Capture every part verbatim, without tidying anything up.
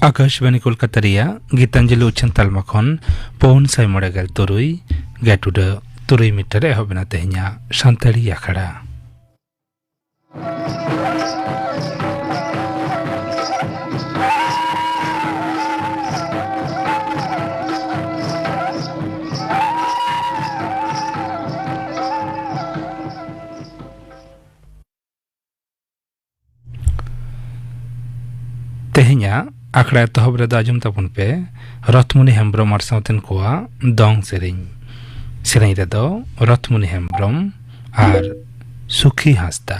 ᱟᱠᱟᱥᱵᱟᱱᱤ ᱠᱳᱞᱠᱟᱛᱟ ᱨᱮᱭᱟᱜ ᱜᱤᱛᱟᱧᱡᱚᱞᱤ ᱩᱪᱷᱟᱹᱱ ᱛᱟᱞᱢᱟ ᱠᱷᱚᱱ ᱯᱩᱱ ᱥᱟᱭ ᱢᱚᱬᱮ ᱜᱮᱞ ᱛᱩᱨᱩᱭ ᱜᱮᱴ ᱩᱰᱟᱹ ᱛᱩᱨᱩᱭ ᱢᱤᱴᱟᱨ ᱮᱦᱚᱵ ᱮᱱᱟ ᱛᱮᱦᱮᱧᱟᱜ ᱥᱟᱱᱛᱟᱲᱤ ᱟᱠᱷᱲᱟ᱾ ᱛᱮᱦᱮᱧᱟᱜ ᱟᱠᱷᱲᱟ ᱮᱛᱚᱦᱚᱵ ᱨᱮᱫᱚ ᱟᱸᱡᱚᱢ ᱛᱟᱵᱚᱱ ᱯᱮ ᱨᱚᱛᱷᱢᱩᱱᱤ ᱦᱮᱢᱵᱽᱨᱚᱢ ᱟᱨ ᱥᱟᱶᱛᱮᱱ ᱠᱚᱣᱟᱜ ᱫᱚᱝ ᱥᱮᱨᱮᱧ᱾ ᱥᱮᱨᱮᱧ ᱨᱮᱫᱚ ᱨᱚᱛᱷᱢᱩᱱᱤ ᱦᱮᱢᱵᱽᱨᱚᱢ ᱟᱨ ᱥᱩᱠᱷᱤ ᱦᱟᱸᱥᱫᱟ᱾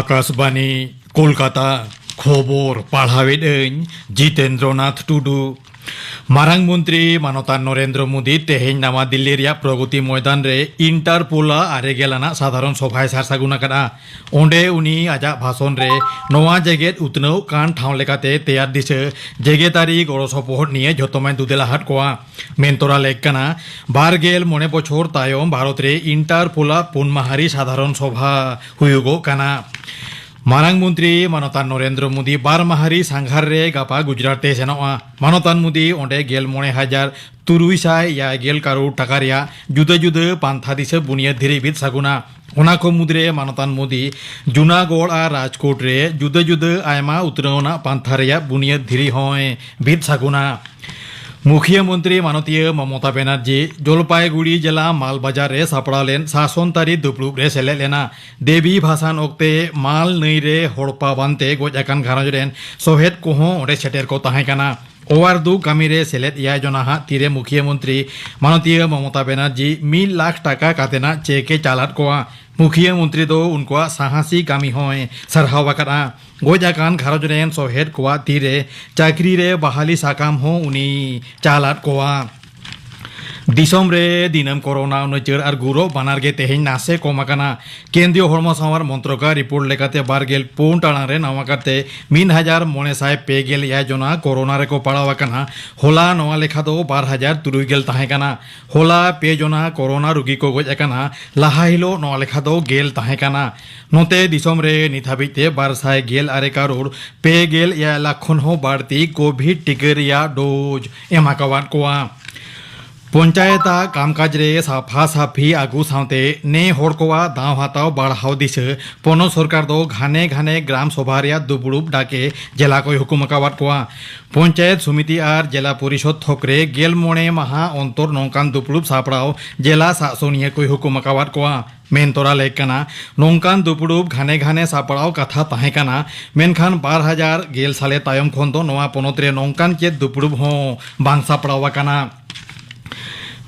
ᱟᱠᱟᱥᱵᱟᱱᱤ, ᱠᱳᱞᱠᱟᱛᱟ᱾ ᱠᱷᱚᱵᱚᱨ ᱯᱟᱲᱦᱟᱣᱮᱫ ᱟᱹᱧ ᱡᱤᱛᱮᱱᱫᱨᱚᱱᱟᱛᱷ ᱴᱩᱰᱩ᱾ ᱢᱟᱨᱟᱝ ᱢᱚᱱᱛᱨᱤ ᱢᱟᱱᱚᱛᱟᱱ ᱱᱚᱨᱮᱱᱫᱨᱚ ᱢᱳᱫᱤ ᱛᱮᱦᱮᱧ ᱱᱟᱣᱟ ᱫᱤᱞᱞᱤ ᱨᱮᱭᱟᱜ ᱯᱨᱚᱜᱚᱛᱤ ᱢᱚᱭᱫᱟᱱ ᱨᱮ ᱤᱱᱴᱟᱨᱯᱳᱞᱟ ᱟᱨᱮ ᱜᱮᱞ ᱟᱱᱟᱜ ᱥᱟᱫᱷᱟᱨᱚᱱ ᱥᱚᱵᱷᱟᱭ ᱥᱟᱨ ᱥᱟᱹᱜᱩᱱ ᱟᱠᱟᱫᱼᱟ᱾ ᱚᱸᱰᱮ ᱩᱱᱤ ᱟᱡᱟᱜ ᱵᱷᱟᱥᱚᱱ ᱨᱮ ᱱᱚᱣᱟ ᱡᱮᱜᱮᱛ ᱩᱛᱱᱟᱹᱣ ᱠᱟᱱ ᱴᱷᱟᱶ ᱞᱮᱠᱟᱛᱮ ᱛᱮᱭᱟᱨ ᱫᱤᱥᱟᱹ ᱡᱮᱜᱮᱛᱟᱹᱨᱤ ᱜᱚᱲᱚ ᱥᱚᱯᱚᱦᱚᱫ ᱱᱤᱭᱮ ᱡᱷᱚᱛᱚᱢᱟᱭ ᱫᱩᱫᱮᱞᱟᱦᱟᱫ ᱠᱚᱣᱟ᱾ ᱢᱮᱱ ᱛᱚᱨᱟ ᱞᱮᱠ ᱠᱟᱱᱟ, ᱵᱟᱨ ᱜᱮᱞ ᱢᱚᱬᱮ ᱵᱚᱪᱷᱚᱨ ᱛᱟᱭᱚᱢ ᱵᱷᱟᱨᱚᱛ ᱨᱮ ᱤᱱᱴᱟᱨᱯᱳᱞᱟ ᱯᱩᱱ ᱢᱟᱦᱟᱨᱤ ᱥᱟᱫᱷᱟᱨᱚᱱ ᱥᱚᱵᱷᱟ ᱦᱩᱭᱩᱜᱚᱜ ᱠᱟᱱᱟ᱾ ᱢᱟᱨᱟᱝ ᱢᱚᱱᱛᱨᱤ ᱢᱟᱱᱚᱛᱟᱱ ᱱᱚᱨᱮᱱᱫᱨᱚ ᱢᱳᱫᱤ ᱵᱟᱨ ᱢᱟᱦᱟᱨᱤ ᱥᱟᱸᱜᱷᱟᱨ ᱨᱮ ᱜᱟᱯᱟ ᱜᱩᱡᱽᱨᱟᱴ ᱛᱮ ᱥᱮᱱᱚᱜᱼᱟ᱾ ᱢᱟᱱᱚᱛᱟᱱ ᱢᱳᱫᱤ ᱚᱸᱰᱮ ᱜᱮᱞ ᱢᱚᱬᱮ ᱦᱟᱡᱟᱨ ᱛᱩᱨᱩᱭ ᱥᱟᱭ ᱮᱭᱟᱭ ᱜᱮᱞ ᱠᱟᱨᱳᱲ ᱴᱟᱠᱟ ᱨᱮᱭᱟᱜ ᱡᱩᱫᱟᱹ ᱡᱩᱫᱟᱹ ᱯᱟᱱᱛᱷᱟ ᱫᱤᱥᱟᱹ ᱵᱩᱱᱤᱭᱟᱹᱫ ᱫᱷᱤᱨᱤ ᱵᱤᱫ ᱥᱟᱹᱜᱩᱱᱟ᱾ ᱚᱱᱟ ᱠᱚ ᱢᱩᱫᱽᱨᱮ ᱢᱟᱱᱚᱛᱟᱱ ᱢᱳᱫᱤ ᱡᱩᱱᱟᱜᱚᱲ ᱟᱨ ᱨᱟᱡᱽᱠᱳᱴ ᱨᱮ ᱡᱩᱫᱟᱹ ᱡᱩᱫᱟᱹ ᱟᱭᱢᱟ ᱩᱛᱱᱟᱹᱣ ᱟᱱᱟᱜ ᱯᱟᱱᱛᱷᱟ ᱨᱮᱭᱟᱜ ᱵᱩᱱᱤᱭᱟᱹᱫ ᱫᱷᱤᱨᱤ ᱦᱚᱸᱭ ᱵᱤᱫ ᱥᱟᱹᱜᱩᱱᱟ᱾ ᱢᱩᱠᱷᱤᱭᱟᱹ ᱢᱚᱱᱛᱨᱤ ᱢᱟᱱᱚᱛᱤᱭᱟᱹ ᱢᱚᱢᱚᱛᱟ ᱵᱮᱱᱟᱨᱡᱤ ᱡᱚᱞᱯᱟᱭᱜᱩᱲᱤ ᱡᱮᱞᱟ ᱢᱟᱞᱵᱟᱡᱟᱨ ᱨᱮ ᱥᱟᱯᱲᱟᱣ ᱞᱮᱱ ᱥᱟᱥᱚᱱ ᱛᱟᱹᱨᱤ ᱫᱩᱯᱲᱩᱵ ᱨᱮ ᱥᱮᱞᱮᱫ ᱞᱮᱱᱟ᱾ ᱫᱮᱵᱤ ᱵᱷᱟᱥᱟᱱ ᱚᱠᱛᱮ ᱢᱟᱞ ᱱᱟᱹᱭ ᱨᱮ ᱦᱚᱲᱯᱟ ᱵᱟᱱᱛᱮ ᱜᱚᱡ ᱟᱠᱟᱱ ᱜᱷᱟᱨᱚᱸᱡᱽ ᱨᱮᱱ ᱥᱚᱦᱮᱫ ᱠᱚᱦᱚᱸ ᱚᱸᱰᱮ ᱥᱮᱴᱮᱨ ᱠᱚ ᱛᱟᱦᱮᱸ ᱠᱟᱱᱟ᱾ ᱚᱣᱟᱨ ᱫᱩᱠ ᱠᱟᱹᱢᱤ ᱨᱮ ᱥᱮᱞᱮᱫ ᱮᱭᱟᱭ ᱡᱚᱱᱟ ᱦᱟᱸᱜ ᱛᱤᱨᱮ ᱢᱩᱠᱷᱤᱭᱟᱹ ᱢᱚᱱᱛᱨᱤ ᱢᱟᱱᱚᱛᱤᱭᱟᱹ ᱢᱚᱢᱚᱛᱟ ᱵᱮᱱᱟᱨᱡᱤ ᱢᱤᱫ ᱞᱟᱠᱷ ᱴᱟᱠᱟ ᱠᱟᱛᱮᱱᱟᱜ ᱪᱮᱠ ᱮ ᱪᱟᱞᱟᱫ ᱠᱚᱣᱟ᱾ ᱢᱩᱠᱷᱤᱭᱟᱹ ᱢᱚᱱᱛᱨᱤ ᱫᱚ ᱩᱱᱠᱩᱣᱟᱜ ᱥᱟᱦᱟᱥᱤ ᱠᱟᱹᱢᱤ ᱦᱚᱸᱭ ᱥᱟᱨᱦᱟᱣ ᱟᱠᱟᱫᱼᱟ᱾ ᱜᱚᱡ ᱟᱠᱟᱱ ᱜᱷᱟᱨᱚᱸᱡᱽ ᱨᱮᱱ ᱥᱚᱦᱮᱫ ᱠᱚᱣᱟᱜ ᱛᱤᱨᱮ ᱪᱟᱹᱠᱨᱤ ᱨᱮ ᱵᱟᱦᱟᱞᱤ ᱥᱟᱠᱟᱢ ᱦᱚᱸ ᱩᱱᱤ ᱪᱟᱞᱟᱫ ᱠᱚᱣᱟ᱾ ᱫᱤᱥᱚᱢ ᱨᱮ ᱫᱤᱱᱟᱹᱢ ᱠᱚᱨᱳᱱᱟ ᱩᱱᱩᱪᱟᱹᱨ ᱟᱨ ᱜᱩᱨᱚᱜ ᱵᱟᱱᱟᱨ ᱜᱮ ᱛᱮᱦᱮᱧ ᱱᱟᱥᱮ ᱠᱚᱢ ᱟᱠᱟᱱᱟ᱾ ᱠᱮᱱᱫᱨᱤᱭᱚ ᱦᱚᱲᱢᱚ ᱥᱟᱶᱟᱨ ᱢᱚᱱᱛᱨᱚᱠᱟᱜ ᱨᱤᱯᱳᱨᱴ ᱞᱮᱠᱟᱛᱮ ᱵᱟᱨ ᱜᱮᱞ ᱯᱩᱱ ᱴᱟᱲᱟᱝ ᱨᱮ ᱱᱟᱣᱟ ᱠᱟᱛᱮ ᱢᱤᱫ ᱦᱟᱡᱟᱨ ᱢᱚᱬᱮ ᱥᱟᱭ ᱯᱮ ᱜᱮᱞ ᱮᱭᱟᱭ ᱡᱚᱱᱟ ᱠᱚᱨᱳᱱᱟ ᱨᱮᱠᱚ ᱯᱟᱲᱟᱣ ᱟᱠᱟᱱᱟ᱾ ᱦᱚᱞᱟ ᱱᱚᱣᱟ ᱞᱮᱠᱷᱟ ᱫᱚ ᱵᱟᱨ ᱦᱟᱡᱟᱨ ᱛᱩᱨᱩᱭ ᱜᱮᱞ ᱛᱟᱦᱮᱸ ᱠᱟᱱᱟ᱾ ᱦᱚᱞᱟ ᱯᱮ ᱡᱚᱱᱟ ᱠᱚᱨᱳᱱᱟ ᱨᱩᱜᱤ ᱠᱚ ᱜᱚᱡ ᱟᱠᱟᱱᱟ᱾ ᱞᱟᱦᱟ ᱦᱤᱞᱳᱜ ᱱᱚᱣᱟ ᱞᱮᱠᱷᱟ ᱫᱚ ᱜᱮᱞ ᱛᱟᱦᱮᱸ ᱠᱟᱱᱟ᱾ ᱱᱚᱛᱮ ᱫᱤᱥᱚᱢ ᱨᱮ ᱱᱤᱛ ᱦᱟᱹᱵᱤᱡ ᱛᱮ ᱵᱟᱨ ᱥᱟᱭ ᱜᱮᱞ ᱟᱨᱮ ᱠᱟᱨᱳᱲ ᱯᱮ ᱜᱮᱞ ᱮᱭᱟᱭ ᱞᱟᱠᱷ ᱠᱷᱚᱱ ᱦᱚᱸ ᱵᱟᱹᱲᱛᱤ ᱠᱳᱵᱷᱤᱰ ᱴᱤᱠᱟᱹ ᱨᱮᱭᱟᱜ ᱰᱳᱡᱽ ᱮᱢ ᱟᱠᱟᱣᱟᱫ ᱠᱚᱣᱟ᱾ ᱯᱚᱧᱪᱟᱭᱮᱛ ᱟᱜ ᱠᱟᱢᱠᱟᱡᱽ ᱨᱮ ᱥᱟᱯᱷᱟ ᱥᱟᱯᱷᱤ ᱟᱹᱜᱩ ᱥᱟᱶᱛᱮ ᱱᱮ ᱦᱚᱲ ᱠᱚᱣᱟᱜ ᱫᱟᱣ ᱦᱟᱛᱟᱣ ᱵᱟᱲᱦᱟᱣ ᱫᱤᱥᱟᱹ ᱯᱚᱱᱚᱛ ᱥᱚᱨᱠᱟᱨ ᱫᱚ ᱜᱷᱟᱱᱮ ᱜᱷᱟᱱᱮ ᱜᱨᱟᱢ ᱥᱚᱵᱷᱟ ᱨᱮᱭᱟᱜ ᱫᱩᱯᱲᱩᱵ ᱰᱟᱠᱮ ᱡᱮᱞᱟ ᱠᱚᱭ ᱦᱩᱠᱩᱢ ᱟᱠᱟᱣᱟᱫ ᱠᱚᱣᱟ᱾ ᱯᱚᱧᱪᱟᱭᱮᱛ ᱥᱚᱢᱤᱛᱤ ᱟᱨ ᱡᱮᱞᱟ ᱯᱚᱨᱤᱥᱚᱫ ᱛᱷᱚᱠ ᱨᱮ ᱜᱮᱞ ᱢᱚᱬᱮ ᱢᱟᱦᱟ ᱚᱱᱛᱚᱨ ᱱᱚᱝᱠᱟᱱ ᱫᱩᱯᱲᱩᱵ ᱥᱟᱯᱲᱟᱣ ᱡᱮᱞᱟ ᱥᱟᱥᱚᱱᱤᱭᱟᱹ ᱠᱚᱭ ᱦᱩᱠᱩᱢ ᱟᱠᱟᱣᱟᱫ ᱠᱚᱣᱟ᱾ ᱢᱮᱱ ᱛᱚᱨᱟ ᱞᱮᱠ ᱠᱟᱱᱟ, ᱱᱚᱝᱠᱟᱱ ᱫᱩᱯᱲᱩᱵ ᱜᱷᱟᱱᱮ ᱜᱷᱟᱱᱮ ᱥᱟᱯᱲᱟᱣ ᱠᱟᱛᱷᱟ ᱛᱟᱦᱮᱸ ᱠᱟᱱᱟ, ᱢᱮᱱᱠᱷᱟᱱ ᱵᱟᱨ ᱦᱟᱡᱟᱨ ᱜᱮᱞ ᱥᱟᱞᱮ ᱛᱟᱭᱚᱢ ᱠᱷᱚᱱ ᱫᱚ ᱱᱚᱣᱟ ᱯᱚᱱᱚᱛ ᱨᱮ ᱱᱚᱝᱠᱟᱱ ᱪᱮᱫ ᱫᱩᱯᱲᱩᱵ ᱦᱚᱸ ᱵᱟᱝ ᱥᱟᱯᱲᱟᱣ ᱟᱠᱟᱱᱟ᱾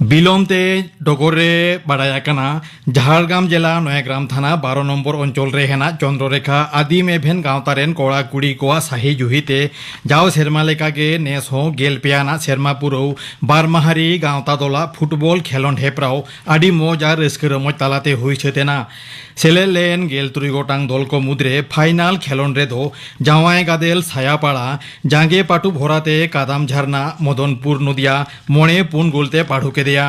ᱵᱤᱞᱚᱢ ᱛᱮ ᱰᱚᱜᱚᱨ ᱨᱮ ᱵᱟᱰᱟᱭ ᱟᱠᱟᱱᱟ, ᱡᱷᱟᱲᱜᱨᱟᱢ ᱡᱮᱞᱟ ᱱᱚᱭᱟᱜᱨᱟᱢ ᱛᱷᱟᱱᱟ ᱵᱟᱨᱚ ᱱᱚᱢᱵᱚᱨ ᱚᱧᱪᱚᱞ ᱨᱮ ᱦᱮᱱᱟᱜ ᱪᱚᱱᱫᱨᱚᱨᱮᱠᱷᱟ ᱟᱹᱫᱤᱢ ᱮᱵᱷᱮᱱ ᱜᱟᱶᱛᱟ ᱨᱮᱱ ᱠᱚᱲᱟ ᱠᱩᱲᱤ ᱠᱚᱣᱟᱜ ᱥᱟᱹᱦᱤ ᱡᱩᱦᱤ ᱛᱮ ᱡᱟᱣ ᱥᱮᱨᱢᱟ ᱞᱮᱠᱟᱜᱮ ᱱᱮᱥ ᱦᱚᱸ ᱜᱮᱞ ᱯᱮ ᱟᱱᱟᱜ ᱥᱮᱨᱢᱟ ᱯᱩᱨᱟᱹᱣ ᱵᱟᱨ ᱢᱟᱦᱟᱨᱤ ᱜᱟᱶᱛᱟ ᱫᱚᱞᱟᱜ ᱯᱷᱩᱴᱵᱚᱞ ᱠᱷᱮᱞᱚᱸᱰ ᱦᱮᱯᱨᱟᱣ ᱟᱹᱰᱤ ᱢᱚᱡᱽ ᱟᱨ ᱨᱟᱹᱥᱠᱟᱹ ᱨᱚᱢᱚᱡᱽ ᱛᱟᱞᱟᱛᱮ ᱦᱩᱭ ᱥᱟᱹᱛ ᱮᱱᱟ᱾ ᱥᱮᱞᱮᱫ ᱞᱮᱱ ᱜᱮᱞ ᱛᱩᱨᱩᱭ ᱜᱚᱴᱟᱝ ᱫᱚᱞ ᱠᱚ ᱢᱩᱫᱽᱨᱮ ᱯᱷᱟᱭᱱᱟᱞ ᱠᱷᱮᱞᱚᱸᱰ ᱨᱮᱫᱚ ᱡᱟᱶᱟᱭ ᱜᱟᱫᱮᱞ ᱥᱟᱭᱟᱯᱟᱲᱟ ᱡᱟᱸᱜᱮ ᱯᱟᱹᱴᱩᱵ ᱦᱚᱨᱟᱛᱮ ᱠᱟᱫᱟᱢ ᱡᱷᱟᱨᱱᱟ ᱢᱚᱫᱚᱱᱯᱩᱨ ᱱᱚᱫᱤᱭᱟ ᱢᱚᱬᱮ ᱯᱩᱱ ᱜᱳᱞ ᱛᱮ ᱯᱟᱹᱰᱩ ᱠᱮᱫᱮᱭᱟ᱾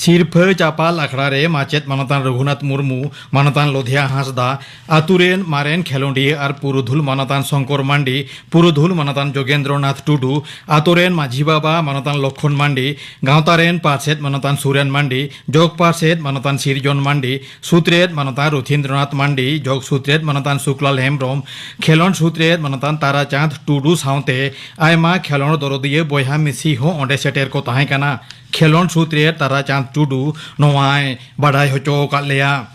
ᱥᱤᱨᱯᱷᱟᱹ ᱪᱟᱯᱟᱞ ᱟᱠᱷᱲᱟ ᱨᱮ ᱢᱟᱪᱮᱛ ᱢᱟᱱᱚᱛᱟᱱ ᱨᱚᱜᱷᱩᱱᱟᱛᱷ ᱢᱩᱨᱢᱩ, ᱢᱟᱱᱚᱛᱟᱱ ᱞᱚᱫᱷᱤᱭᱟ ᱦᱟᱸᱥᱫᱟ, ᱟᱹᱛᱩ ᱨᱮᱱ ᱢᱟᱨᱮᱱ ᱠᱷᱮᱞᱳᱸᱰᱤᱭᱟᱹ ᱟᱨ ᱯᱩᱨᱩᱫᱷᱩᱞ ᱢᱟᱱᱚᱛᱟᱱ ᱥᱚᱝᱠᱚᱨ ᱢᱟᱱᱰᱤ, ᱯᱩᱨᱩᱫᱷᱩᱞ ᱢᱟᱱᱚᱛᱟᱱ ᱡᱳᱜᱮᱱᱫᱨᱚᱱᱟᱛᱷ ᱴᱩᱰᱩ, ᱟᱹᱛᱩ ᱨᱮᱱ ᱢᱟᱹᱡᱷᱤ ᱵᱟᱵᱟ ᱢᱟᱱᱚᱛᱟᱱ ᱞᱚᱠᱷᱚᱱ ᱢᱟᱱᱰᱤ, ᱜᱟᱶᱛᱟ ᱨᱮᱱ ᱯᱟᱨᱥᱮᱛ ᱢᱟᱱᱚᱛᱟᱱ ᱥᱩᱨᱮᱱ ᱢᱟᱱᱰᱤ, ᱡᱚᱜᱽ ᱯᱟᱨᱥᱮᱛ ᱢᱟᱱᱚᱛᱟᱱ ᱥᱤᱨᱡᱚᱱ ᱢᱟᱱᱰᱤ, ᱥᱩᱛᱨᱮᱛ ᱢᱟᱱᱚᱛᱟᱱ ᱨᱚᱛᱷᱤᱱᱫᱨᱚᱱᱟᱛᱷ ᱢᱟᱱᱰᱤ, ᱡᱚᱜᱽ ᱥᱩᱛᱨᱮᱛ ᱢᱟᱱᱚᱛᱟᱱ ᱥᱩᱠᱞᱟᱞ ᱦᱮᱢᱵᱨᱚᱢ, ᱠᱷᱮᱞᱳᱸᱰ ᱥᱩᱛᱨᱮᱛ ᱢᱟᱱᱚᱛᱟᱱ ᱛᱟᱨᱟᱪᱟᱸᱫᱽ ᱴᱩᱰᱩ ᱥᱟᱶᱛᱮ ᱟᱭᱢᱟ ᱠᱷᱮᱞᱳᱸᱰ ᱫᱚᱨᱚᱫᱤᱭᱟᱹ ᱵᱚᱭᱦᱟ ᱢᱤᱥᱤ ᱦᱚᱸ ᱚᱸᱰᱮ ᱥᱮᱴᱮᱨ ᱠᱚ ᱛᱟᱦᱮᱸ ᱠᱟᱱᱟ᱾ ᱠᱷᱮᱞᱳᱸᱰ ᱥᱩᱛᱨᱮᱛ ᱛᱟᱨᱟᱪᱟᱸᱫᱽ ᱴᱩᱰᱩ ᱱᱚᱣᱟᱭ ᱵᱟᱰᱟᱭ ᱦᱚᱪᱚ ᱟᱠᱟᱫ ᱞᱮᱭᱟ᱾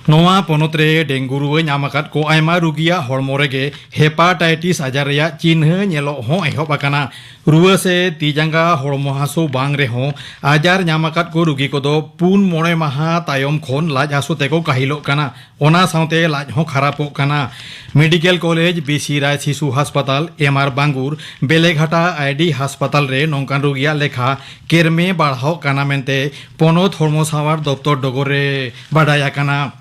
ᱱᱚᱣᱟ ᱯᱚᱱᱚᱛ ᱨᱮ ᱰᱮᱝᱜᱩ ᱨᱩᱣᱟᱹ ᱧᱟᱢ ᱟᱠᱟᱫ ᱠᱚ ᱟᱭᱢᱟ ᱨᱩᱜᱤᱭᱟᱜ ᱦᱚᱲᱢᱚ ᱨᱮᱜᱮ ᱦᱮᱯᱟᱴᱟᱭᱴᱤᱥ ᱟᱡᱟᱨ ᱨᱮᱭᱟᱜ ᱪᱤᱱᱦᱟᱹ ᱧᱮᱞᱚᱜ ᱦᱚᱸ ᱮᱦᱚᱵ ᱟᱠᱟᱱᱟ᱾ ᱨᱩᱣᱟᱹ ᱥᱮ ᱛᱤ ᱡᱟᱸᱜᱟ ᱦᱚᱲᱢᱚ ᱦᱟᱹᱥᱩ ᱵᱟᱝ ᱨᱮᱦᱚᱸ, ᱟᱡᱟᱨ ᱧᱟᱢ ᱟᱠᱟᱫ ᱠᱚ ᱨᱩᱜᱤ ᱠᱚᱫᱚ ᱯᱩᱱ ᱢᱚᱬᱮ ᱢᱟᱦᱟ ᱛᱟᱭᱚᱢ ᱠᱷᱚᱱ ᱞᱟᱡ ᱦᱟᱹᱥᱩ ᱛᱮᱠᱚ ᱠᱟᱹᱦᱤᱞᱚᱜ ᱠᱟᱱᱟ᱾ ᱚᱱᱟ ᱥᱟᱶᱛᱮ ᱞᱟᱡ ᱦᱚᱸ ᱠᱷᱟᱨᱟᱯᱚᱜ ᱠᱟᱱᱟ᱾ ᱢᱮᱰᱤᱠᱮᱞ ᱠᱚᱞᱮᱡᱽ, ᱵᱤ ᱥᱤ ᱨᱟᱭ ᱥᱤᱥᱩ ᱦᱟᱥᱯᱟᱛᱟᱞ, ᱮᱢ ᱟᱨ ᱵᱟᱝᱜᱩᱨ, ᱵᱮᱞᱮᱜᱷᱟᱴᱟ ᱟᱭ ᱰᱤ ᱦᱟᱥᱯᱟᱛᱟᱞ ᱨᱮ ᱱᱚᱝᱠᱟᱱ ᱨᱩᱜᱤᱭᱟᱜ ᱞᱮᱠᱷᱟ ᱠᱮᱨᱢᱮ ᱵᱟᱲᱦᱟᱣᱜ ᱠᱟᱱᱟ ᱢᱮᱱᱛᱮ ᱯᱚᱱᱚᱛ ᱦᱚᱲᱢᱚ ᱥᱟᱶᱟᱨ ᱫᱚᱯᱛᱚᱨ ᱰᱚᱜᱚᱨ ᱨᱮ ᱵᱟᱰᱟᱭ ᱟᱠᱟᱱᱟ᱾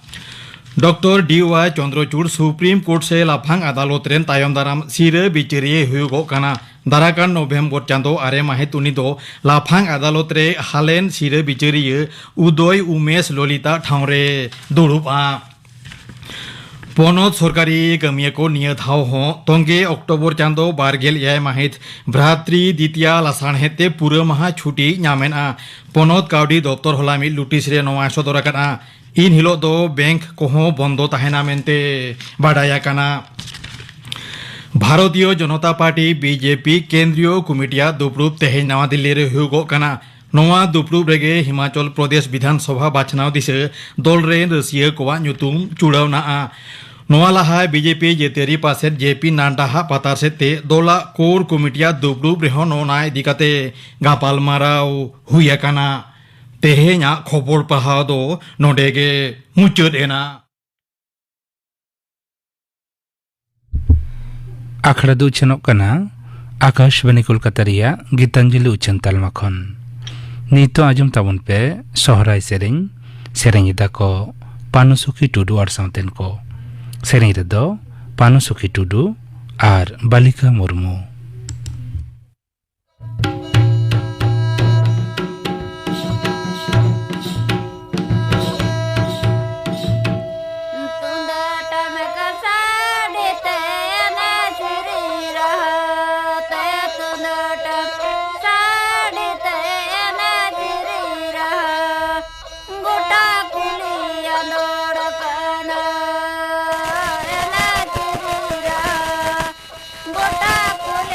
ᱰᱚᱠᱴᱚᱨ ᱰᱤ ᱣᱟᱭ ᱪᱚᱱᱫᱨᱚᱪᱩᱲ ᱥᱩᱯᱨᱤᱢ ᱠᱳᱨᱴ ᱥᱮ ᱞᱟᱯᱷᱟᱝ ᱟᱫᱟᱞᱚᱛ ᱨᱮᱱ ᱛᱟᱭᱚᱢ ᱫᱟᱨᱟᱢ ᱥᱤᱨᱟᱹ ᱵᱤᱪᱟᱹᱨᱤᱭᱟᱹ ᱦᱩᱭᱩᱜᱚᱜ ᱠᱟᱱᱟ᱾ ᱫᱟᱨᱟᱠᱟᱱ ᱱᱚᱵᱷᱮᱢᱵᱚᱨ ᱪᱟᱸᱫᱚ ᱟᱨᱮ ᱢᱟᱹᱦᱤᱛ ᱩᱱᱤ ᱫᱚ ᱞᱟᱯᱷᱟᱝ ᱟᱫᱟᱞᱚᱛ ᱨᱮ ᱦᱟᱞᱮᱱ ᱥᱤᱨᱟᱹ ᱵᱤᱪᱟᱹᱨᱤᱭᱟᱹ ᱩᱫᱚᱭ ᱩᱢᱮᱥ ᱞᱚᱞᱤᱛᱟ ᱴᱷᱟᱶ ᱨᱮ ᱫᱩᱲᱩᱵᱼᱟ᱾ ᱯᱚᱱᱚᱛ ᱥᱚᱨᱠᱟᱨᱤ ᱠᱟᱹᱢᱤᱭᱟᱹ ᱠᱚ ᱱᱤᱭᱟᱹ ᱫᱷᱟᱣ ᱦᱚᱸ ᱛᱚᱝᱜᱮ ᱚᱠᱴᱳᱵᱚᱨ ᱪᱟᱸᱫᱚ ᱵᱟᱨ ᱜᱮᱞ ᱮᱭᱟᱭ ᱢᱟᱹᱦᱤᱛ ᱵᱷᱨᱟᱛᱨᱤ ᱫᱤᱛᱤᱭᱟ ᱞᱟᱥᱟᱲᱦᱮᱫ ᱛᱮ ᱯᱩᱨᱟᱹ ᱢᱟᱦᱟ ᱪᱷᱩᱴᱤ ᱧᱟᱢᱮᱱᱟ᱾ ᱯᱚᱱᱚᱛ ᱠᱟᱹᱣᱰᱤ ᱫᱚᱯᱛᱚᱨ ᱦᱚᱞᱟ ᱢᱤᱫ ᱱᱳᱴᱤᱥ ᱨᱮ ᱱᱚᱣᱟ ᱥᱚᱫᱚᱨ ᱟᱠᱟᱫᱼᱟ᱾ ᱤᱱ ᱦᱤᱞᱳᱜ ᱫᱚ ᱵᱮᱝᱠ ᱠᱚᱦᱚᱸ ᱵᱚᱱᱫᱚ ᱛᱟᱦᱮᱱᱟ ᱢᱮᱱᱛᱮ ᱵᱟᱰᱟᱭ ᱟᱠᱟᱱᱟ᱾ Bharatiya Janata party, B J P, ᱠᱮᱱᱫᱨᱤᱭᱚ ᱠᱚᱢᱤᱴᱤᱭᱟᱜ ᱫᱩᱯᱲᱩᱵ ᱛᱮᱦᱮᱧ ᱱᱟᱣᱟ ᱫᱤᱞᱞᱤ ᱨᱮ ᱦᱩᱭᱩᱜᱚᱜ ᱠᱟᱱᱟ᱾ ᱱᱚᱣᱟ ᱫᱩᱯᱲᱩᱵ ᱨᱮᱜᱮ ᱦᱤᱢᱟᱪᱚᱞ ᱯᱨᱚᱫᱮᱥ ᱵᱤᱫᱷᱟᱱ ᱥᱚᱵᱷᱟ ᱵᱟᱪᱷᱱᱟᱣ ᱫᱤᱥᱟᱹ ᱫᱚᱞ ᱨᱮᱱ ᱨᱟᱹᱥᱤᱭᱟᱹ ᱠᱚᱣᱟᱜ ᱧᱩᱛᱩᱢ ᱪᱩᱲᱟᱹᱣᱱᱟᱜᱼᱟ᱾ ᱱᱚᱣᱟ ᱞᱟᱦᱟ ᱵᱤᱡᱮᱯᱤ ᱡᱟᱹᱛᱤᱭᱟᱹᱨᱤ ᱯᱟᱨᱥᱮᱛ ᱡᱮ ᱯᱤ ᱱᱟᱰᱰᱟᱦᱟᱜ ᱯᱟᱛᱟᱨ ᱥᱮᱫ ᱛᱮ ᱫᱚᱞᱟᱜ ᱠᱳᱨ ᱠᱚᱢᱤᱴᱤᱭᱟᱜ ᱫᱩᱯᱲᱩᱵ ᱨᱮᱦᱚᱸ ᱱᱚᱣᱟ ᱤᱫᱤ ᱠᱟᱛᱮ ᱜᱟᱯᱟᱞᱢᱟᱨᱟᱣ ᱦᱩᱭ ᱟᱠᱟᱱᱟ᱾ ᱛᱮᱦᱮᱧᱟᱜ ᱠᱷᱚᱵᱚᱨ ᱯᱟᱲᱦᱟᱣ ᱫᱚ ᱱᱚᱰᱮ ᱜᱮ ᱢᱩᱪᱟᱹᱫ ᱮᱱᱟ᱾ ᱟᱠᱷᱲᱟ ᱫᱚ ᱩᱪᱷᱟᱹᱱᱚᱜ ᱠᱟᱱᱟ ᱟᱠᱟᱥᱵᱟᱱᱤ ᱠᱳᱞᱠᱟᱛᱟ ᱨᱮᱭᱟᱜ ᱜᱤᱛᱟᱧᱡᱚᱞᱤ ᱩᱪᱷᱟᱹᱱ ᱛᱟᱞᱢᱟ ᱠᱷᱚᱱ᱾ ᱱᱤᱛᱚᱜ ᱟᱸᱡᱚᱢ ᱛᱟᱵᱚᱱ ᱯᱮ ᱥᱚᱦᱨᱟᱭ ᱥᱮᱨᱮᱧ᱾ ᱥᱮᱨᱮᱧ ᱮᱫᱟ ᱠᱚ ᱯᱟᱱᱩᱥᱩᱠᱷᱤ ᱴᱩᱰᱩ ᱟᱨ ᱥᱟᱶᱛᱮᱱ ᱠᱚ᱾ ᱥᱮᱨᱮᱧ ᱨᱮᱫᱚ ᱯᱟᱱᱩᱥᱩᱠᱷᱤ ᱴᱩᱰᱩ ᱟᱨ ᱵᱟᱞᱤᱠᱟ ᱢᱩᱨᱢᱩ᱾ ᱛᱩᱢᱫᱟᱜ ᱴᱟᱢᱟᱠ ᱥᱟᱰᱮ ᱛᱮ ᱮᱱᱮᱡ ᱥᱮᱨᱮᱧ ᱨᱟᱦᱟ ᱛᱮ, ᱛᱩᱢᱫᱟᱜ ᱴᱟᱢᱟᱠ ᱥᱟᱰᱮ ᱛᱮ ᱮᱱᱮᱡ ᱥᱮᱨᱮᱧ ᱨᱟᱦᱟ, ᱜᱚᱴᱟ ᱠᱩᱞᱦᱤ ᱟᱸᱫᱳᱲ ᱠᱟᱱᱟ᱾ ᱮᱱᱮᱡ ᱥᱮᱨᱮᱧ ᱨᱟᱦᱟ, ᱜᱚᱴᱟ ᱠᱩᱞᱦᱤ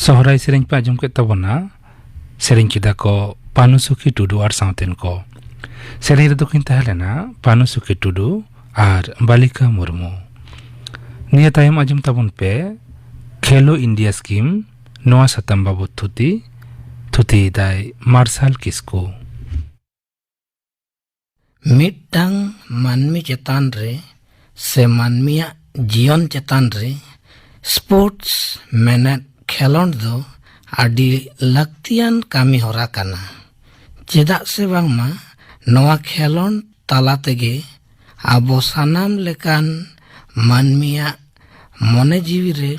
ᱥᱚᱦᱨᱟᱭ ᱥᱮᱨᱮᱧ ᱯᱮ ᱟᱸᱡᱚᱢ ᱠᱮᱫ ᱛᱟᱵᱚᱱᱟ᱾ ᱥᱮᱨᱮᱧ ᱠᱮᱫᱟ ᱠᱚ ᱯᱟᱱᱩ ᱥᱩᱠᱷᱤ ᱴᱩᱰᱩ ᱟᱨ ᱥᱟᱶᱛᱮᱱ ᱠᱚ᱾ ᱥᱮᱨᱮᱧ ᱨᱮᱫᱚ ᱠᱤᱱ ᱛᱟᱦᱮᱸ ᱞᱮᱱᱟ ᱯᱟᱱᱩ ᱥᱩᱠᱷᱤ ᱴᱩᱰᱩ ᱟᱨ ᱵᱟᱞᱤᱠᱟ ᱢᱩᱨᱢᱩ᱾ ᱱᱤᱭᱟᱹ ᱛᱟᱭᱚᱢ ᱟᱸᱡᱚᱢ ᱛᱟᱵᱚᱱ ᱯᱮ ᱠᱷᱮᱞᱳ ᱤᱱᱰᱤᱭᱟ ᱥᱠᱤᱢ, ᱱᱚᱣᱟ ᱥᱟᱛᱟᱢ ᱵᱟᱵᱚᱛ ᱛᱷᱩᱛᱤ᱾ ᱛᱷᱩᱛᱤᱭᱮᱫᱟᱭ ᱢᱟᱨᱥᱟᱞ ᱠᱤᱥᱠᱩ᱾ ᱢᱤᱫᱴᱟᱝ ᱢᱟᱹᱱᱢᱤ ᱪᱮᱛᱟᱱ ᱨᱮ ᱥᱮ ᱢᱟᱹᱱᱢᱤᱭᱟᱜ ᱡᱤᱭᱚᱱ ᱪᱮᱛᱟᱱ ᱨᱮ ᱥᱯᱳᱨᱴᱥ ᱢᱮᱱᱮᱫ ᱠᱷᱮᱞᱳᱸᱰ ᱫᱚ ᱟᱹᱰᱤ ᱞᱟᱹᱠᱛᱤᱭᱟᱱ ᱠᱟᱹᱢᱤ ᱦᱚᱨᱟ ᱠᱟᱱᱟ᱾ ᱪᱮᱫᱟᱜ ᱥᱮ ᱵᱟᱝᱢᱟ ᱱᱚᱣᱟ ᱠᱷᱮᱞᱳᱸᱰ ᱛᱟᱞᱟ ᱛᱮᱜᱮ ᱟᱵᱚ ᱥᱟᱱᱟᱢ ᱞᱮᱠᱟᱱ ᱢᱟᱹᱱᱢᱤᱭᱟᱜ ᱢᱚᱱᱮ ᱡᱤᱣᱤ ᱨᱮ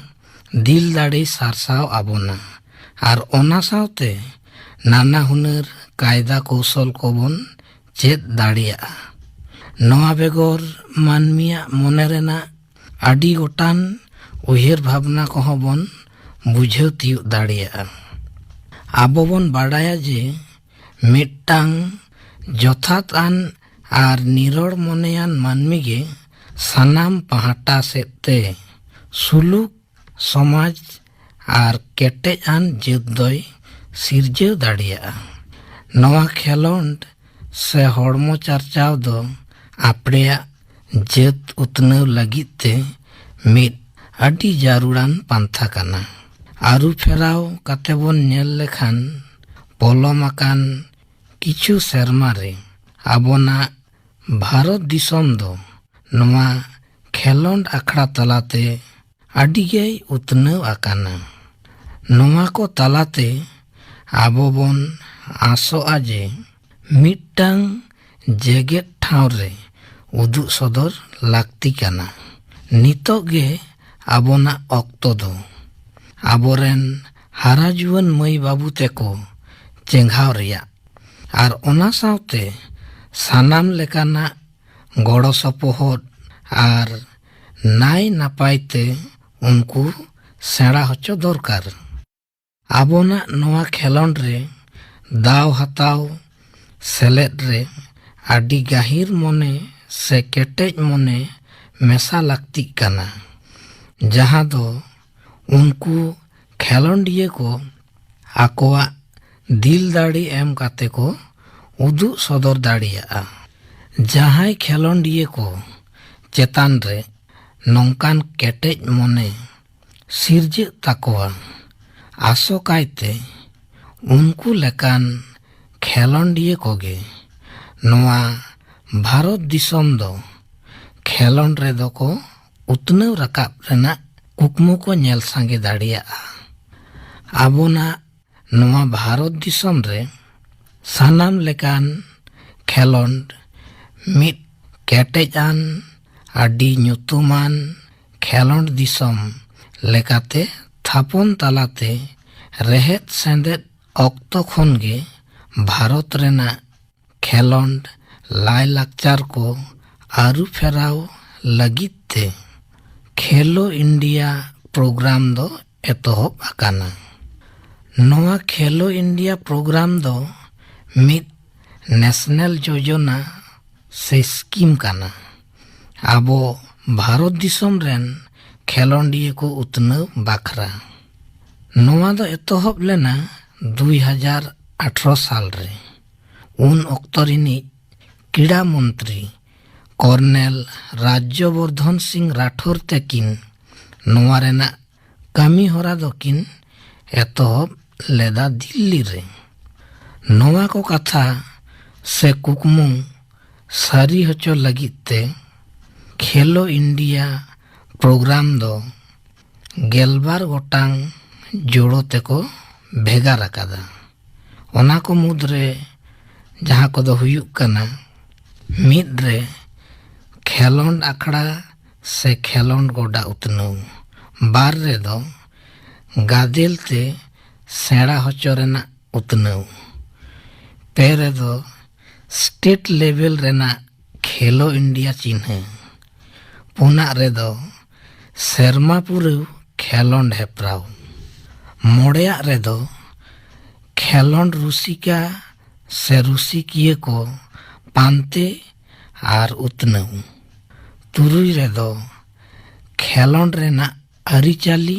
ᱫᱤᱞ ᱫᱟᱲᱮ ᱥᱟᱨᱥᱟᱣ ᱟᱵᱚᱱᱟ ᱟᱨ ᱚᱱᱟ ᱥᱟᱶᱛᱮ ᱱᱟᱱᱟ ᱦᱩᱱᱟᱹᱨ ᱠᱟᱭᱫᱟ ᱠᱚᱣᱥᱚᱞ ᱠᱚᱵᱚᱱ ᱪᱮᱫ ᱫᱟᱲᱮᱭᱟᱜᱼᱟ᱾ ᱱᱚᱣᱟ ᱵᱮᱜᱚᱨ ᱢᱟᱹᱱᱢᱤᱭᱟᱜ ᱢᱚᱱᱮ ᱨᱮᱱᱟᱜ ᱟᱹᱰᱤ ᱜᱚᱴᱟᱝ ᱩᱭᱦᱟᱹᱨ ᱵᱷᱟᱵᱽᱱᱟ ᱠᱚᱦᱚᱸ ᱵᱚᱱ ᱵᱩᱡᱷᱟᱹᱣ ᱛᱤᱭᱳᱜ ᱫᱟᱲᱮᱭᱟᱜᱼᱟ᱾ ᱟᱵᱚ ᱵᱚᱱ ᱵᱟᱰᱟᱭᱟ ᱡᱮ ᱢᱤᱫᱴᱟᱝ ᱡᱚᱛᱷᱟᱛ ᱟᱱ ᱟᱨ ᱱᱤᱨᱚᱲ ᱢᱚᱱᱮᱭᱟᱱ ᱢᱟᱹᱱᱢᱤ ᱜᱮ ᱥᱟᱱᱟᱢ ᱯᱟᱦᱴᱟ ᱥᱮᱫ ᱛᱮ ᱥᱩᱞᱩᱠ, ᱥᱚᱢᱟᱡᱽ ᱟᱨ ᱠᱮᱴᱮᱡ ᱟᱱ ᱡᱟᱹᱛ ᱫᱚᱭ ᱥᱤᱨᱡᱟᱹᱣ ᱫᱟᱲᱮᱭᱟᱜᱼᱟ᱾ ᱱᱚᱣᱟ ᱠᱷᱮᱞᱳᱸᱰ ᱥᱮ ᱦᱚᱲᱢᱚ ᱪᱟᱨᱪᱟᱣ ᱫᱚ ᱟᱯᱲᱮᱭᱟᱜ ᱡᱟᱹᱛ ᱩᱛᱱᱟᱹᱣ ᱞᱟᱹᱜᱤᱫ ᱛᱮ ᱢᱤᱫ ᱟᱹᱰᱤ ᱡᱟᱹᱨᱩᱲᱟᱱ ᱯᱟᱱᱛᱷᱟ ᱠᱟᱱᱟ᱾ ᱟᱹᱨᱩ ᱯᱷᱮᱨᱟᱣ ᱠᱟᱛᱮ ᱵᱚᱱ ᱧᱮᱞ ᱞᱮᱠᱷᱟᱱ, ᱯᱚᱞᱚᱢ ᱟᱠᱟᱱ ᱠᱤᱪᱷᱩ ᱥᱮᱨᱢᱟ ᱨᱮ ᱟᱵᱚᱱᱟᱜ ᱵᱷᱟᱨᱚᱛ ᱫᱤᱥᱚᱢ ᱫᱚ ᱱᱚᱣᱟ ᱠᱷᱮᱞᱳᱸᱰ ᱟᱠᱷᱲᱟ ᱛᱟᱞᱟᱛᱮ ᱟᱹᱰᱤ ᱜᱮᱭ ᱩᱛᱱᱟᱹᱣ ᱟᱠᱟᱱᱟ᱾ ᱱᱚᱣᱟ ᱠᱚ ᱛᱟᱞᱟᱛᱮ ᱟᱵᱚ ᱵᱚᱱ ᱟᱥᱚᱜᱼᱟ ᱡᱮ ᱢᱤᱫᱴᱟᱝ ᱡᱮᱜᱮᱛ ᱴᱷᱟᱶ ᱨᱮ ᱩᱫᱩᱜ ᱥᱚᱫᱚᱨ ᱞᱟᱹᱠᱛᱤ ᱠᱟᱱᱟ᱾ ᱱᱤᱛᱚᱜ ᱜᱮ ᱟᱵᱚᱱᱟᱜ ᱚᱠᱛᱚ ᱫᱚ ᱟᱵᱚᱨᱮᱱ ᱦᱟᱨᱟ ᱡᱩᱣᱟᱹᱱ ᱢᱟᱹᱭ ᱵᱟᱹᱵᱩ ᱛᱮᱠᱚ ᱪᱮᱸᱜᱷᱟᱣ ᱨᱮᱭᱟᱜ ᱟᱨ ᱚᱱᱟ ᱥᱟᱶᱛᱮ ᱥᱟᱱᱟᱢ ᱞᱮᱠᱟᱱᱟᱜ ᱜᱚᱲᱚ ᱥᱚᱯᱚᱦᱚᱫ ᱟᱨ ᱱᱟᱭ ᱱᱟᱯᱟᱭ ᱛᱮ ᱩᱱᱠᱩ ᱥᱮᱬᱟ ᱦᱚᱪᱚ ᱫᱚᱨᱠᱟᱨ᱾ ᱟᱵᱚᱱᱟᱜ ᱱᱚᱣᱟ ᱠᱷᱮᱞᱳᱸᱰ ᱨᱮ ᱫᱟᱣ ᱦᱟᱛᱟᱣ, ᱥᱮᱞᱮᱫ ᱨᱮ ᱟᱹᱰᱤ ᱜᱟᱹᱦᱤᱨ ᱢᱚᱱᱮ ᱥᱮ ᱠᱮᱴᱮᱡ ᱢᱚᱱᱮ ᱢᱮᱥᱟ ᱞᱟᱹᱠᱛᱤᱜ ᱠᱟᱱᱟ, ᱡᱟᱦᱟᱸ ᱫᱚ ᱩᱱᱠᱩ ᱠᱷᱮᱞᱚᱸᱰᱤᱭᱟᱹ ᱠᱚ ᱟᱠᱚᱣᱟᱜ ᱫᱤᱞ ᱫᱟᱲᱮ ᱮᱢ ᱠᱟᱛᱮ ᱠᱚ ᱩᱫᱩᱜ ᱥᱚᱫᱚᱨ ᱫᱟᱲᱮᱭᱟᱜᱼᱟ᱾ ᱡᱟᱦᱟᱸᱭ ᱠᱷᱮᱞᱚᱸᱰᱤᱭᱟᱹ ᱠᱚ ᱪᱮᱛᱟᱱ ᱨᱮ ᱱᱚᱝᱠᱟᱱ ᱠᱮᱴᱮᱡ ᱢᱚᱱᱮ ᱥᱤᱨᱡᱟᱹᱜ ᱛᱟᱠᱚᱣᱟ, ᱟᱥᱚᱠᱟᱭᱛᱮ ᱩᱱᱠᱩ ᱞᱮᱠᱟᱱ ᱠᱷᱮᱞᱚᱸᱰᱤᱭᱟᱹ ᱠᱚᱜᱮ ᱱᱚᱣᱟ ᱵᱷᱟᱨᱚᱛ ᱫᱤᱥᱚᱢ ᱫᱚ ᱠᱷᱮᱞᱚᱸᱰ ᱨᱮᱫᱚ ᱠᱚ ᱩᱛᱱᱟᱹᱣ ᱨᱟᱠᱟᱵ ᱨᱮᱱᱟᱜ ᱠᱩᱠᱢᱩ ᱠᱚ ᱧᱮᱞ ᱥᱟᱸᱜᱮ ᱫᱟᱲᱮᱭᱟᱜᱼᱟ᱾ ᱟᱵᱚᱱᱟᱜ ᱱᱚᱣᱟ ᱵᱷᱟᱨᱚᱛ ᱫᱤᱥᱚᱢ ᱨᱮ ᱥᱟᱱᱟᱢ ᱞᱮᱠᱟᱱ ᱠᱷᱮᱞᱚᱸᱰ ᱢᱤᱫ ᱠᱮᱴᱮᱡ ᱟᱱ, ᱟᱹᱰᱤ ᱧᱩᱛᱩᱢᱟᱱ ᱠᱷᱮᱞᱚᱸᱰ ᱫᱤᱥᱚᱢ ᱞᱮᱠᱟᱛᱮ ᱛᱷᱟᱯᱚᱱ ᱛᱟᱞᱟᱛᱮ ᱨᱮᱦᱮᱫ ᱥᱮᱸᱫᱮᱫ ᱚᱠᱛᱚ ᱠᱷᱚᱱ ᱜᱮ ᱵᱷᱟᱨᱚᱛ ᱨᱮᱱᱟᱜ ᱠᱷᱮᱞᱚᱸᱰ ᱞᱟᱭᱼᱞᱟᱠᱪᱟᱨ ᱠᱚ ᱟᱹᱨᱩ ᱯᱷᱮᱨᱟᱣ ᱞᱟᱹᱜᱤᱫ ᱛᱮ ᱠᱷᱮᱞᱳ ᱤᱱᱰᱤᱭᱟ ᱯᱨᱳᱜᱨᱟᱢ ᱫᱚ ᱮᱛᱚᱦᱚᱵ ᱟᱠᱟᱱᱟ᱾ ᱱᱚᱣᱟ ᱠᱷᱮᱞᱳ ᱤᱱᱰᱤᱭᱟ ᱯᱨᱳᱜᱨᱟᱢ ᱫᱚ ᱢᱤᱫ ᱱᱮᱥᱱᱟᱞ ᱡᱳᱡᱚᱱᱟ ᱥᱮ ᱥᱠᱤᱢ ᱠᱟᱱᱟ, ᱟᱵᱚ ᱵᱷᱟᱨᱚᱛ ᱫᱤᱥᱚᱢ ᱨᱮᱱ ᱠᱷᱮᱞᱚᱸᱰᱤᱭᱟᱹ ᱠᱚ ᱩᱛᱱᱟᱹᱣ ᱵᱟᱠᱷᱨᱟ᱾ ᱱᱚᱣᱟ ᱫᱚ ᱮᱛᱚᱦᱚᱵ ᱞᱮᱱᱟ ᱫᱩᱭ ᱦᱟᱡᱟᱨ ᱟᱴᱷᱨᱚ ᱥᱟᱞ ᱨᱮ᱾ ᱩᱱ ᱚᱠᱛᱚ ᱨᱤᱱᱤᱡ ᱠᱨᱤᱲᱟ ᱢᱚᱱᱛᱨᱤ ᱠᱚᱨᱱᱮᱞ ᱨᱟᱡᱽᱡᱚᱵᱚᱨᱫᱷᱚᱱ ᱥᱤᱝ ᱨᱟᱴᱷᱳᱨ ᱛᱟᱹᱠᱤᱱ ᱱᱚᱣᱟ ᱨᱮᱱᱟᱜ ᱠᱟᱹᱢᱤ ᱦᱚᱨᱟ ᱫᱚᱠᱤᱱ ᱮᱛᱚᱦᱚᱵ ᱞᱮᱫᱟ ᱫᱤᱞᱞᱤ ᱨᱮ᱾ ᱱᱚᱣᱟ ᱠᱚ ᱠᱟᱛᱷᱟ ᱥᱮ ᱠᱩᱠᱢᱩ ᱥᱟᱹᱨᱤ ᱦᱚᱪᱚ ᱞᱟᱹᱜᱤᱫ ᱛᱮ ᱠᱷᱮᱞᱳ ᱤᱱᱰᱤᱭᱟ ᱯᱨᱳᱜᱨᱟᱢ ᱫᱚ ᱜᱮᱞᱵᱟᱨ ᱜᱚᱴᱟᱝ ᱡᱳᱲᱳ ᱛᱮᱠᱚ ᱵᱷᱮᱜᱟᱨ ᱟᱠᱟᱫᱟ᱾ ᱚᱱᱟ ᱠᱚ ᱢᱩᱫᱽᱨᱮ ᱡᱟᱦᱟᱸ ᱠᱚᱫᱚ ᱦᱩᱭᱩᱜ ᱠᱟᱱᱟ, ᱢᱤᱫ ᱨᱮ ᱠᱷᱮᱞᱚᱸᱰ ᱟᱠᱷᱲᱟ ᱥᱮ ᱠᱷᱮᱞᱚᱸᱰ ᱜᱚᱰᱟ ᱩᱛᱱᱟᱹᱣ, ᱵᱟᱨ ᱨᱮᱫᱚ ᱜᱟᱫᱮᱞ ᱛᱮ ᱥᱮᱬᱟ ᱦᱚᱪᱚ ᱨᱮᱱᱟᱜ ᱩᱛᱱᱟᱹᱣ, ᱯᱮ ᱨᱮᱫᱚ ᱥᱴᱮᱴ ᱞᱮᱵᱮᱞ ᱨᱮᱱᱟᱜ ᱠᱷᱮᱞᱳ ᱤᱱᱰᱤᱭᱟ ᱪᱤᱱᱦᱟᱹ, ᱯᱩᱱᱟᱜ ᱨᱮᱫᱚ ᱥᱮᱨᱢᱟ ᱯᱩᱨᱟᱹᱣ ᱠᱷᱮᱞᱚᱸᱰ ᱦᱮᱯᱨᱟᱣ, ᱢᱚᱬᱮᱭᱟᱜ ᱨᱮᱫᱚ ᱠᱷᱮᱞᱚᱸᱰ ᱨᱩᱥᱤᱠᱟ ᱥᱮ ᱨᱩᱥᱤᱠᱤᱭᱟᱹ ᱠᱚ ᱯᱟᱱᱛᱮ ᱟᱨ ᱩᱛᱱᱟᱹᱣ, ᱛᱩᱨᱩᱭ ᱨᱮᱫᱚ ᱠᱷᱮᱞᱚᱸᱰ ᱨᱮᱱᱟᱜ ᱟᱹᱨᱤᱪᱟᱹᱞᱤ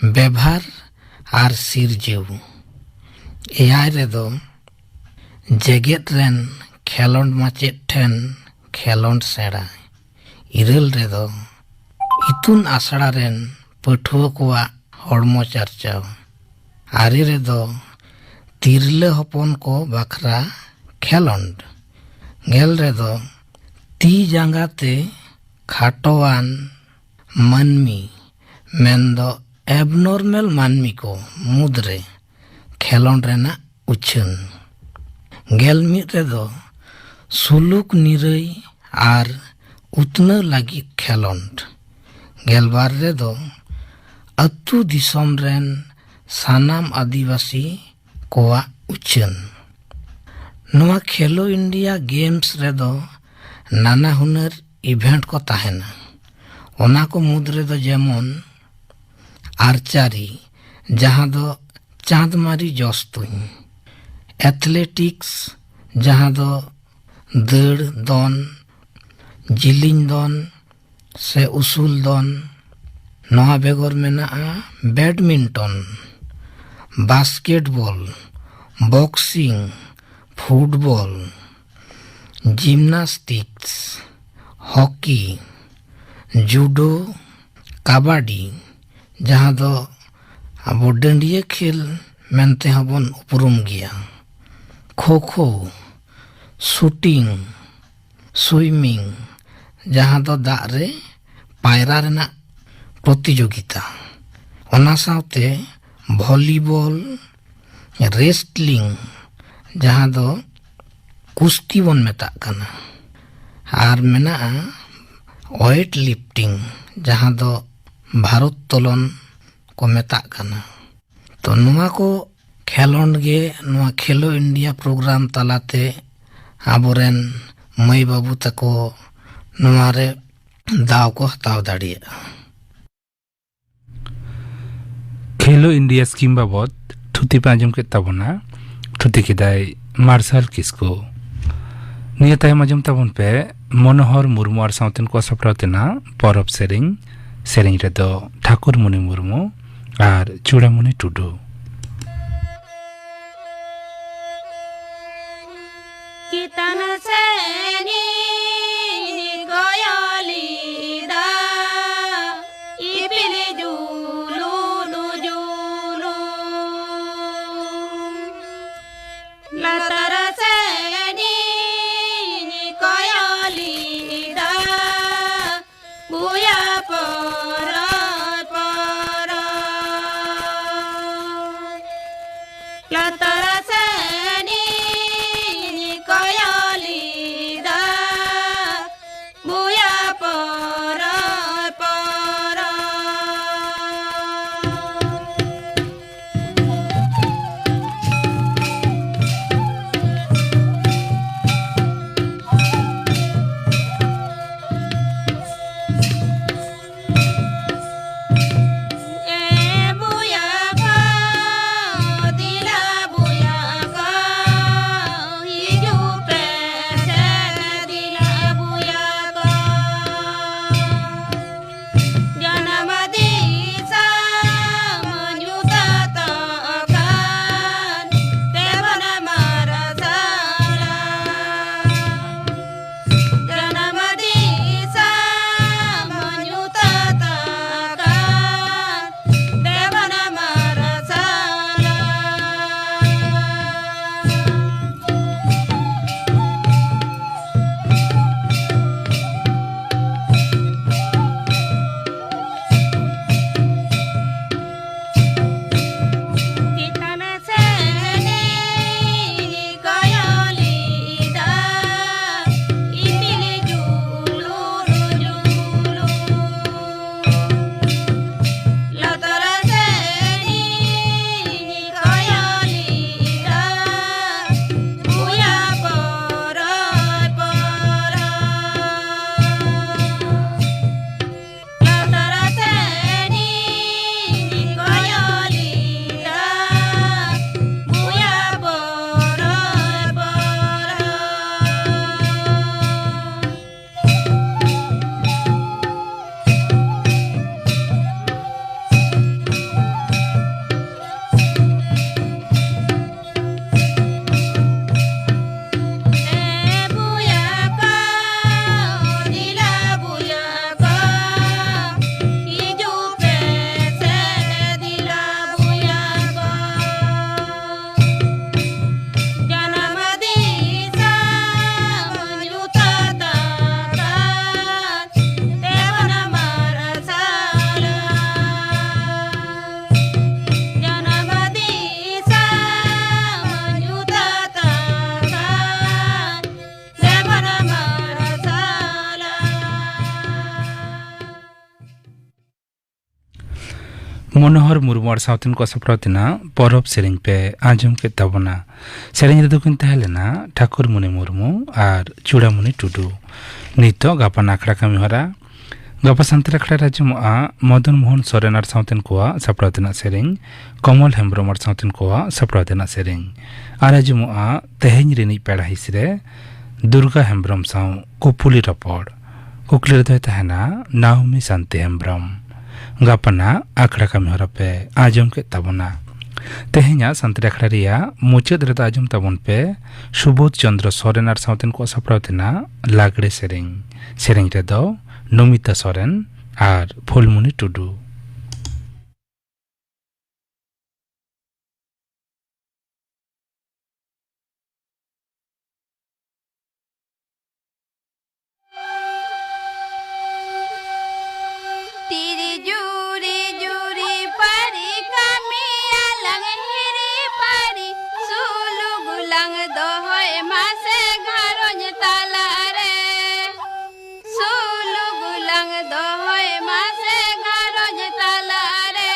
ᱵᱮᱵᱷᱟᱨ ᱟᱨ ᱥᱤᱨᱡᱟᱹᱣ᱾ ᱮᱭᱟᱭ ᱨᱮᱫᱚ ᱡᱮᱜᱮᱛ ᱨᱮᱱ ᱠᱷᱮᱞᱚᱸᱰ ᱢᱟᱪᱮᱫ ᱴᱷᱮᱱ ᱠᱷᱮᱞᱚᱸᱰ ᱥᱮᱬᱟ᱾ ᱤᱨᱟᱹᱞ ᱨᱮᱫᱚ ᱤᱛᱩᱱ ᱟᱥᱲᱟ ᱨᱮᱱ ᱯᱟᱹᱴᱷᱩᱣᱟᱹ ᱠᱚᱣᱟᱜ ᱦᱚᱲᱢᱚ ᱪᱟᱨᱪᱟᱣ᱾ ᱟᱨᱮ ᱨᱮᱫᱚ ᱛᱤᱨᱞᱟᱹ ᱦᱚᱯᱚᱱ ᱠᱚ ᱵᱟᱠᱷᱨᱟ ᱠᱷᱮᱞᱚᱸᱰ᱾ ᱜᱮᱞ ᱨᱮᱫᱚ ᱛᱤ ᱡᱟᱸᱜᱟ ᱛᱮ ᱠᱷᱟᱴᱚᱣᱟᱱ ᱢᱟᱹᱱᱢᱤ, ᱢᱮᱱᱫᱚ ᱮᱵᱱᱚᱨᱢᱟᱞ ᱢᱟᱹᱱᱢᱤ ᱠᱚ ᱢᱩᱫᱽᱨᱮ ᱠᱷᱮᱞᱚᱸᱰ ᱨᱮᱱᱟᱜ ᱩᱪᱷᱟᱹᱱ᱾ ᱜᱮᱞ ᱢᱤᱫ ᱨᱮᱫᱚ ᱥᱩᱞᱩᱠ ᱱᱤᱨᱟᱹᱭ ᱟᱨ ᱩᱛᱱᱟᱹᱣ ᱞᱟᱹᱜᱤᱫ ᱠᱷᱮᱞᱚᱸᱰ᱾ ᱜᱮᱞ ᱵᱟᱨ ᱨᱮᱫᱚ ᱟᱹᱛᱩ ᱫᱤᱥᱚᱢ ᱨᱮᱱ ᱥᱟᱱᱟᱢ ᱟᱹᱫᱤᱵᱟᱹᱥᱤ ᱠᱚᱣᱟᱜ ᱩᱪᱷᱟᱹᱱ᱾ ᱱᱚᱣᱟ ᱠᱷᱮᱞᱳ ᱤᱱᱰᱤᱭᱟ ᱜᱮᱢᱥ ᱨᱮᱫᱚ ᱱᱟᱱᱟ ᱦᱩᱱᱟᱹᱨ ᱤᱵᱷᱮᱱᱴ ᱠᱚ ᱛᱟᱦᱮᱱᱟ᱾ ᱚᱱᱟ ᱠᱚ ᱢᱩᱫᱽ ᱨᱮᱫᱚ ᱡᱮᱢᱚᱱ ᱟᱨᱪᱟᱨᱤ, ᱡᱟᱦᱟᱸ ᱫᱚ ᱪᱟᱸᱫᱽᱢᱟᱨᱤ ᱡᱚᱥ ᱛᱩᱧ, ᱮᱛᱷᱞᱮᱴᱤᱠᱥ, ᱡᱟᱦᱟᱸ ᱫᱚ ᱫᱟᱹᱲ, ᱫᱚᱱ, ᱡᱤᱞᱤᱧ ᱫᱚᱱ ᱥᱮ ᱩᱥᱩᱞ ᱫᱚᱱ᱾ ᱱᱚᱣᱟ ᱵᱮᱜᱚᱨ ᱢᱮᱱᱟᱜᱼᱟ badminton, basketball, boxing, football, gymnastics, hockey, judo, kabaddi, ᱡᱟᱦᱟᱸ ᱫᱚ ᱟᱵᱚ ᱰᱟᱹᱰᱤᱭᱟᱹ ᱠᱷᱮᱞ ᱢᱮᱱᱛᱮ ᱦᱚᱸᱵᱚᱱ ᱩᱯᱨᱩᱢ ᱜᱮᱭᱟ, ᱠᱷᱳ ᱠᱷᱳ, ᱥᱩᱴᱤᱝ, ᱥᱩᱭᱢᱤᱝ, ᱡᱟᱦᱟᱸ ᱫᱚ ᱫᱟᱜ ᱨᱮ ᱯᱟᱭᱨᱟ ᱨᱮᱱᱟᱜ ᱯᱨᱚᱛᱤᱡᱳᱜᱤᱛᱟ, ᱚᱱᱟ ᱥᱟᱶᱛᱮ ᱵᱷᱚᱞᱤᱵᱚᱞ, ᱨᱮᱥᱴᱞᱤᱝ, ᱡᱟᱦᱟᱸ ᱫᱚ ᱠᱩᱥᱛᱤ ᱵᱚᱱ ᱢᱮᱛᱟᱜ ᱠᱟᱱᱟ, ᱟᱨ ᱢᱮᱱᱟᱜᱼᱟ ᱳᱭᱮᱴ ᱞᱤᱯᱴᱤᱝ, ᱡᱟᱦᱟᱸ ᱫᱚ ᱵᱷᱟᱨᱳᱛᱛᱚᱞᱚᱱ ᱠᱚ ᱢᱮᱛᱟᱜ ᱠᱟᱱᱟ᱾ ᱛᱚ, ᱱᱚᱣᱟ ᱠᱚ ᱠᱷᱮᱞᱚᱸᱰ ᱜᱮ ᱱᱚᱣᱟ ᱠᱷᱮᱞᱳ ᱤᱱᱰᱤᱭᱟ ᱯᱨᱳᱜᱨᱟᱢ ᱛᱟᱞᱟᱛᱮ ᱟᱵᱚᱨᱮᱱ ᱢᱟᱹᱭ ᱵᱟᱹᱵᱩ ᱛᱟᱠᱚ ᱱᱚᱣᱟ ᱨᱮ ᱫᱟᱣ ᱠᱚ ᱦᱟᱛᱟᱣ ᱫᱟᱲᱮᱭᱟᱜᱼᱟ᱾ ᱠᱷᱮᱞᱳ ᱤᱱᱰᱤᱭᱟ ᱥᱠᱤᱢ ᱵᱟᱵᱚᱛ ᱛᱷᱩᱛᱤ ᱯᱮ ᱟᱸᱡᱚᱢ ᱠᱮᱫ ᱛᱟᱵᱚᱱᱟ᱾ ᱛᱷᱩᱛᱤ ᱠᱮᱫᱟᱭ ᱢᱟᱨᱥᱟᱞ ᱠᱤᱥᱠᱩ᱾ ᱱᱤᱭᱟᱹ ᱛᱟᱭᱚᱢ ᱟᱸᱡᱚᱢ ᱛᱟᱵᱚᱱ ᱯᱮ ᱢᱚᱱᱳᱦᱚᱨ ᱢᱩᱨᱢᱩ ᱟᱨ ᱥᱟᱶᱛᱮᱱ ᱠᱚᱣᱟᱜ ᱥᱟᱯᱲᱟᱣ ᱛᱮᱱᱟᱜ ᱯᱚᱨᱚᱵᱽ ᱥᱮᱨᱮᱧ᱾ ᱥᱮᱨᱮᱧ ᱨᱮᱫᱚ ᱴᱷᱟᱠᱩᱨ ᱢᱩᱱᱤ ᱢᱩᱨᱢᱩ, ᱟᱨ ᱪᱩᱲᱟᱢᱩᱱᱤ ᱴᱩᱰᱩ᱾ ᱪᱮᱛᱟᱱ ᱥᱮᱱᱤᱧ ᱠᱚᱭᱚᱞᱤᱫᱟ, ᱤᱯᱤᱞ ᱡᱩᱞᱩ ᱡᱩᱞᱩ᱾ ᱞᱟᱛᱟᱨ ᱥᱮᱱᱤᱧ ᱠᱚᱭᱚᱞᱤᱫᱟ, ᱵᱩᱭᱟ ᱯᱚᱨᱚᱭ ᱯᱚᱨᱚᱭ᱾ ᱞᱟᱛᱟᱨ ᱥᱮᱱᱤᱧ ᱠᱚᱭᱚᱞᱤᱫᱟ, ᱵᱩᱭᱟ ᱯᱚᱨᱚᱭ ᱯᱚᱨᱚᱭ᱾ ᱢᱚᱱᱳᱦᱚᱨ ᱢᱩᱨᱢᱩ ᱟᱨ ᱥᱟᱶᱛᱮᱱ ᱠᱚ ᱥᱟᱯᱲᱟᱣ ᱛᱮᱱᱟᱜ ᱯᱚᱨᱚᱵᱽ ᱥᱮᱨᱮᱧ ᱯᱮ ᱟᱸᱡᱚᱢ ᱠᱮᱫ ᱛᱟᱵᱚᱱᱟ᱾ ᱥᱮᱨᱮᱧ ᱨᱮᱫᱚ ᱠᱤᱱ ᱛᱟᱦᱮᱸ ᱞᱮᱱᱟ ᱴᱷᱟᱹᱠᱩᱨᱢᱩᱱᱤ ᱢᱩᱨᱢᱩ ᱟᱨ ᱪᱩᱲᱟᱢᱩᱱᱤ ᱴᱩᱰᱩ᱾ ᱱᱤᱛᱚᱜ ᱜᱟᱯᱟ ᱟᱠᱷᱲᱟ ᱠᱟᱹᱢᱤ ᱦᱚᱨᱟ᱾ ᱜᱟᱯᱟ ᱥᱟᱱᱛᱟᱲ ᱟᱠᱷᱲᱟ ᱨᱮ ᱟᱸᱡᱚᱢᱚᱜᱼᱟ ᱢᱚᱫᱚᱱ ᱢᱳᱦᱚᱱ ᱥᱚᱨᱮᱱ ᱟᱨ ᱥᱟᱶᱛᱮᱱ ᱠᱚᱣᱟᱜ ᱥᱟᱯᱲᱟᱣ ᱛᱮᱱᱟᱜ ᱥᱮᱨᱮᱧ, ᱠᱚᱢᱚᱞ ᱦᱮᱢᱵᱨᱚᱢ ᱟᱨ ᱥᱟᱶᱛᱮᱱ ᱠᱚᱣᱟᱜ ᱥᱟᱯᱲᱟᱣ ᱛᱮᱱᱟᱜ ᱥᱮᱨᱮᱧ, ᱟᱨ ᱟᱸᱡᱚᱢᱚᱜᱼᱟ ᱛᱮᱦᱮᱧ ᱨᱤᱱᱤᱡ ᱯᱮᱲᱟ ᱦᱤᱸᱥ ᱨᱮ ᱫᱩᱨᱜᱟ ᱦᱮᱢᱵᱨᱚᱢ ᱥᱟᱶ ᱠᱩᱯᱩᱞᱤ ᱨᱚᱯᱚᱲ᱾ ᱠᱩᱠᱞᱤ ᱨᱮᱫᱚᱭ ᱛᱟᱦᱮᱱᱟ ᱱᱟᱣᱢᱤ ᱥᱟᱱᱛᱤ ᱦᱮᱢᱵᱨᱚᱢ᱾ ᱜᱟᱯᱟᱱᱟᱜ ᱟᱠᱷᱲᱟ ᱠᱟᱹᱢᱤ ᱦᱚᱨᱟ ᱯᱮ ᱟᱸᱡᱚᱢ ᱠᱮᱫ ᱛᱟᱵᱚᱱᱟ᱾ ᱛᱮᱦᱮᱧᱟᱜ ᱥᱟᱱᱛᱟᱲᱤ ᱟᱠᱷᱲᱟ ᱨᱮᱭᱟᱜ ᱢᱩᱪᱟᱹᱫ ᱨᱮᱫᱚ ᱟᱸᱡᱚᱢ ᱛᱟᱵᱚᱱ ᱯᱮ ᱥᱩᱵᱳᱫᱷ ᱪᱚᱸᱫᱽᱨᱚ ᱥᱚᱨᱮᱱ ᱟᱨ ᱥᱟᱶᱛᱮᱱ ᱠᱚᱣᱟᱜ ᱥᱟᱯᱲᱟᱣ ᱛᱮᱱᱟᱜ ᱞᱟᱜᱽᱲᱮ ᱥᱮᱨᱮᱧ᱾ ᱥᱮᱨᱮᱧ ᱨᱮᱫᱚ ᱱᱚᱢᱤᱛᱟ ᱥᱚᱨᱮᱱ ᱟᱨ ᱯᱷᱩᱞᱢᱩᱱᱤ ᱴᱩᱰᱩ᱾ ᱛᱤᱨᱤ ᱡᱩᱨᱤ ᱡᱩᱨᱤ ᱯᱟᱹᱨᱤ ᱠᱟᱹᱢᱤᱭᱟᱞᱟᱝ ᱦᱤᱨᱤ ᱯᱟᱹᱨᱤ, ᱥᱩᱞᱩᱠ ᱞᱟᱝ ᱫᱚᱦᱚᱭ ᱢᱟᱥᱮ ᱜᱷᱟᱨᱚᱸᱡᱽ ᱛᱟᱞᱟᱨᱮ᱾ ᱥᱩᱞᱩᱠ ᱞᱟᱝ ᱫᱚᱦᱚᱭ ᱢᱟᱥᱮ ᱜᱷᱟᱨᱚᱸᱡᱽ ᱛᱟᱞᱟᱨᱮ᱾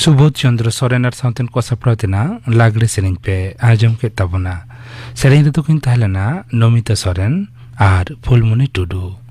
ᱥᱩᱵᱳᱫᱷ ᱪᱚᱱᱫᱨᱚ ᱥᱚᱨᱮᱱ ᱟᱨ ᱥᱟᱶᱛᱮᱱ ᱠᱚ ᱥᱟᱯᱲᱟᱣ ᱛᱮᱱᱟᱜ ᱞᱟᱜᱽᱲᱮ ᱥᱮᱨᱮᱧ ᱯᱮ ᱟᱸᱡᱚᱢ ᱠᱮᱫ ᱛᱟᱵᱚᱱᱟ᱾ ᱥᱮᱨᱮᱧ ᱨᱮᱫᱚ ᱠᱤᱱ ᱛᱟᱦᱮᱸ ᱞᱮᱱᱟ ᱱᱚᱢᱤᱛᱟ ᱥᱚᱨᱮᱱ ᱟᱨ ᱯᱷᱩᱞᱢᱩᱱᱤ ᱴᱩᱰᱩ᱾